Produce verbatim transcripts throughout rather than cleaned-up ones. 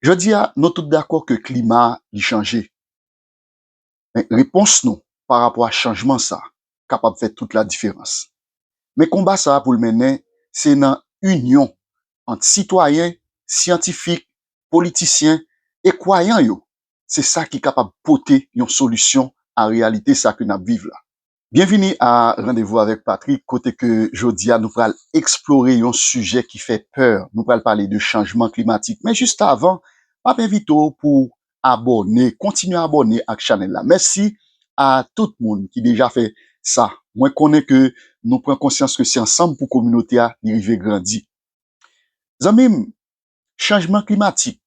Jodi a, nou tout dakò ke klima a, li chanje. Men repons nou pa rapò a chanjman sa a kapab fè tout ladiferans. Men konba sa a pou l mennen, se nan inyon ant sitwayen, syantifik, politisyen e kwayan yo. Se sa ki kapab pote yon solisyon a reyalite sa ke n ap viv la. Byenvini a Randevou avèk Patrick, kote ke jodi a nou pral eksplore yon sijè ki fè pè. Nou pral pale de chanjman klimatik. Men jis avan, m ap envite w pou abòne, kontinye abòne ak chanèl la. Mèsi a tout moun ki deja fè sa. Mwen konnen ke nou pran konsyans ke se ansanm pou kominote a li rive grandi. Zanmi m, chanjman klimatik,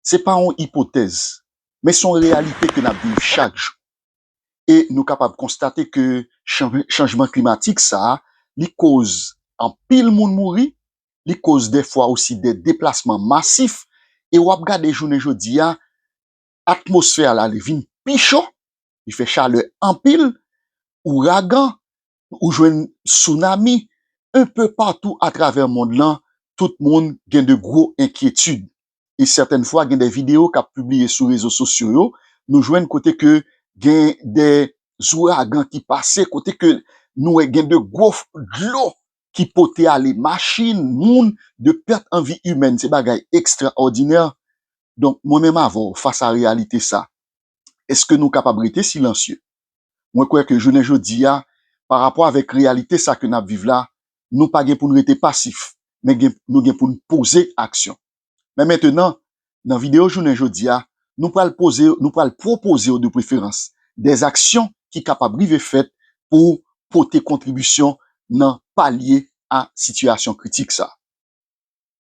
se pa yon ipotèz, men se yon reyalite ke n ap viv chak jou. E nou kapab konstate ke chan-, chanjman klimatik sa a, li koz anpil moun mouri, li koz dèfwa osi de deplasman masif, e w ap gade jounen jodi a, atmosfè a la, li vin pi cho, li fè chalè anpil, ouragan, ou jwenn tsunami, enpe patou atravè mond lan, tout moun gen de gwo enkyetid. E sètèn fwa, gen de videyo k ap pibliye sou rezo sosyo yo, nou jwenn kote ke gen de zouragan ki pase, kote ke nou wè gen de gwo f-, dlo ki pote ale machin, moun, de pèt an vi imèn, se bagay ekstraòdinè. Donk, mwen menm avè w, fas a reyalite sa, èske nou kapab rete silansye? Mwen kwè ke jounen jodi a, pa rapò avèk reyalite sa ke n ap viv la, nou pa gen pou n rete pasif, men gen, nou gen pou n poze aksyon. Men mentenan, nan videyo jounen jodi a, nou pral poze, nou pral pwopoze w de preferans de aksyon ki kapab rive fèt pou pote kontribisyon nan palye a sitiyasyon kritik sa.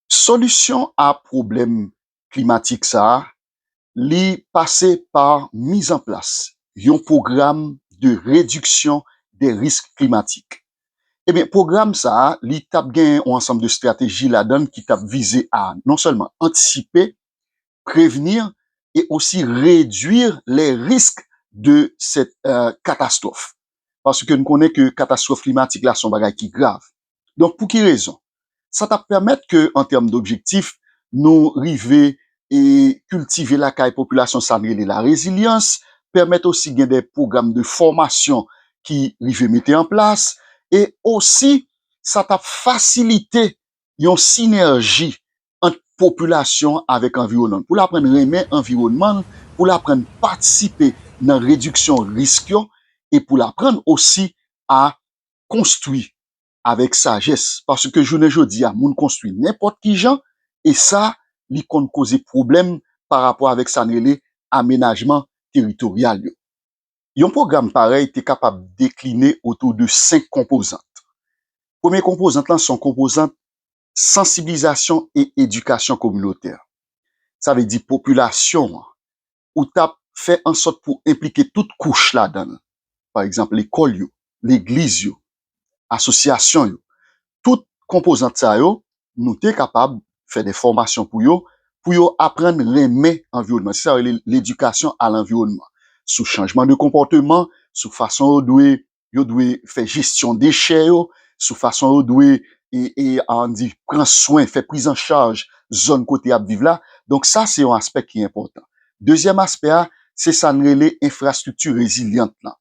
Solisyon a pwoblèm klimatik sa a, li pase pa mizanplas yon pwogram de rediksyon de risk klimatik. Ebyen, pwogram sa a, li t ap gen yon ansanm de estrateji ladan l ki t ap vize a non sèlman antisipe, prevenir et aussi réduire les risques de cette, euh, catastrophe. Paske n konnen ke katastwòf klimatik la se yon bagay ki grav. Donk, pou ki rezon? Sa t ap pèmèt ke, an tèm dobjektif, nou rive e kiltive lakay popilasyon sa n rele la rezilyans, pèmèt osi gen de pwogram de fòmasyon ki rive mete an plas, e osi sa t ap fasilite yon sinèji ant popilasyon avèk anviwònman l, pou l aprann renmen anviwònman l, pou l aprann patisipe nan rediksyon risk yo, e pou l aprann osi a konstwi avèk sajès. Paske jounen jodi a, moun konstwi nenpòt ki jan, e sa, li konn koze pwoblèm pa rapò avèk sa n rele amenajman teritoryal yo. Yon pwogram parèy te kapab dekline otou de senk konpozant. Premye konpozant lan se yon konpozant sansibilizasyon e edikasyon kominotè. Sa vle di popilasyon an, ou t ap fè an sòt pou enplike tout kouch ladan l. Pa egzanp, lekòl yo, legliz yo, asosyasyon yo. Tout konpozant sa yo, nou te kapab fè de fòmasyon pou yo, pou yo aprann renmen anviwònman. Se sa yo rele ledikasyon a lanviwònman. Sou chanjman de konpòteman, sou fason yo dwe, yo dwe fè jesyon dechè yo, sou fason yo dwe, e, e, ann di, pran swen, fè prizanchaj zòn kote y ap viv la. Donk, sa se yon aspè ki enpòtan. Dezyèm aspè a, se sa n rele enfrastrikti rezilyant lan.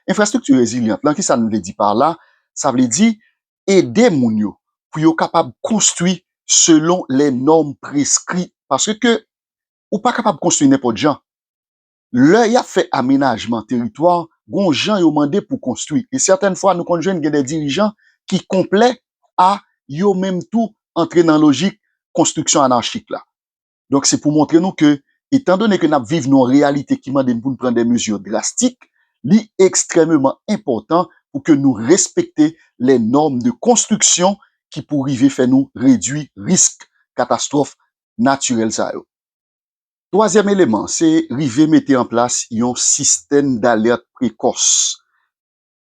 Enfrastrikti rezilyant lan, ki sa n vle di pa la? Sa vle di ede moun yo pou yo kapab konstwi selon lè nòm preskri. Paske ou pa kapab konstwi nenpòt jan. Lè y ap fè amenajman teritwa, gon jan yo mande pou konstwi. E sètèn fwa, nou konn jwenn gen de dirijan ki konplè a yo menm tou antre nan lojik konstriksyon anachik la. Donk, se pou montre nou ke, etandone ke n ap viv nan yon reyalite ki mande n pou n pran de mezi drastik, li ekstrèmeman enpòtan pou ke nou respekte lè nòm de konstriksyon ki pou rive fè nou redwi risk katastwòf natirèl sa yo. Twazyèm eleman, se rive mete an plas yon sistèm dalèt prekòs.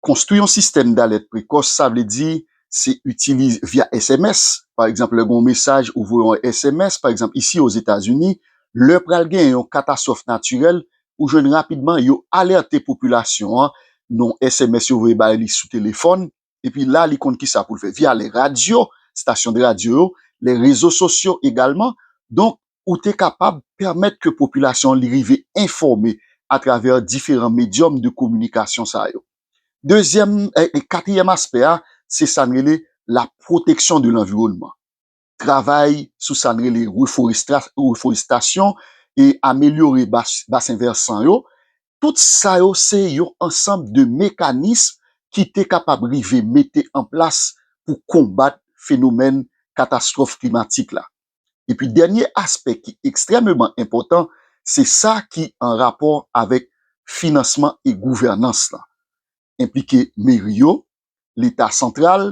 Konstwi yon sistèm dalèt prekòs, sa vle di se itilize via S M S. Pa egzanp, lè gen yon mesaj, ou voye yon S M S, pa egzanp, isi Ozetazini, lè pral gen yon katastwòf natirèl, ou jwenn rapidman, yo alète popilasyon an, nan S M S yo voye ba li sou telefòn, Epi la, li konn kisa pou l fè. Via les radios, stasyon de radyo yo, les réseaux sociaux également. Donk, ou te kapab pèmèt ke popilasyon li rive enfòme atravè diferan medyòm de kominikasyon sa yo. Dezyèm, e, e katriyèm aspè a, se sa n rele la protection de l'environnement. Travay sou sa n rele reforestra-, reforestasyon e amelyore bas-, basen vèsan yo. Tout sa yo se yon ansanm de mekanism ki te kapab rive mete an plas pou konbat fenomèn katastwòf klimatik la. Epi dènye aspè ki ekstrèmeman enpòtan, se sa ki an rapò avèk finansman e gouvènans la. Enplike meri yo, Leta santral,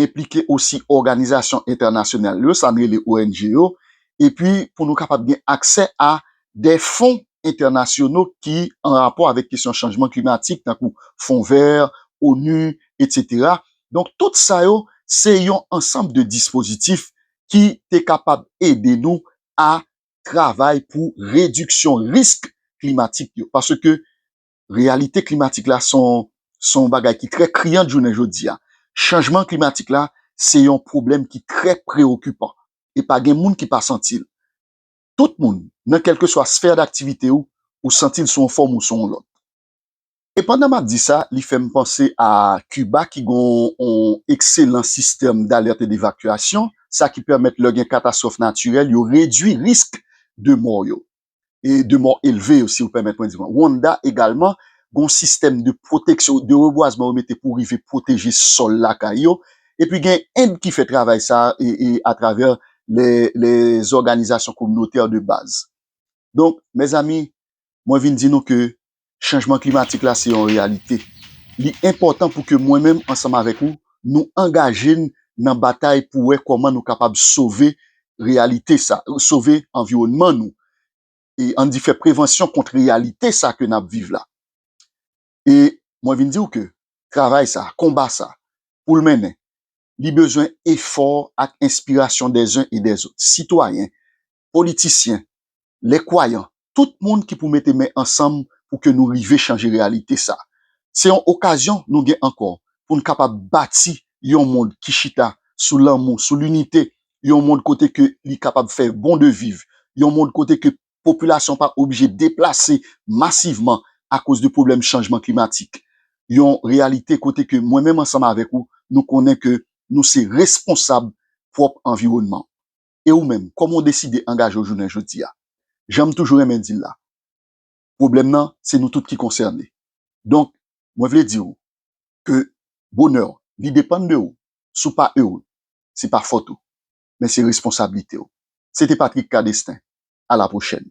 enplike osi òganizasyon entènasyonal yo, sa n rele O N G yo, epi pou nou kapab gen aksè a de fon entènasyonal ki an rapò avèk kesyon chanjman klimatik, tankou Fon Vè, onu, etsetera. Donk, tout sa yo, se yon ansanm de dispozitif ki te kapab ede nou a travay pou rediksyon risk klimatik yo. Paske reyalite klimatik la se yon, se yon bagay ki trè kriyan jounen jodi a. Chanjman klimatik la, se yon pwoblèm ki trè preokipan. E pa gen moun ki pa santi l. Tout moun, nan kèlkeswa sfè daktivite ou, ou santi l sou yon fòm ou sou yon lòt. E pandan m ap di sa, li fè m panse a Kiba ki gen yon ekselan sistèm d'alerte et d'évacuation, sa ki pèmèt lè gen katastwòf natirèl, yo redui risk de mò yo. E de mò elve yo, si w pèmèt mwen di mwen. Rwanda egalman, gen yon sistèm de pwoteksyon, de rebwazman yo mete pou rive pwoteje sòl lakay yo. Epi gen End ki fè travay sa e, e atravè les, les organisations communautaires de base. Donk, mezanmi, mwen vin di nou ke chanjman klimatik la se yon reyalite. Li enpòtan pou ke mwen menm, ansanm avèk ou, nou angaje n nan batay pou wè kòman nou kapab sove reyalite sa, sove anviwònman nou. E ann di fè prevansyon kont reyalite sa ke n ap viv la. E mwen vin di w ke travay sa, konba sa, pou l mennen, li bezwen efò ak enspirasyon des uns et des autres. Sitwayen, politisyen, les croyants, tout moun ki pou mete men ansanm pou ke nou rive chanje reyalite sa. Se yon okazyon nou gen ankò pou n kapab bati yon mond ki chita sou lanmou, sou linite, yon mond kote ke li kapab fè bon de viv, yon mond kote ke popilasyon pa oblije deplase masivman akoz de pwoblèm chanjman klimatik. Yon reyalite kote ke mwen menm ansanm avèk ou, nou konnen ke nou se responsab pwòp anviwònman. E ou menm, kòman w deside angaje w jounen jodi a? Jan m toujou renmen di l la, pwoblèm nan, se nou tout ki konsène. Donk, mwen vle di w ke bonè w, li depann de ou. Si w pa ere, se pa fòt ou, men se responsablite w. Se te Patrick Cadestin. À la prochaine.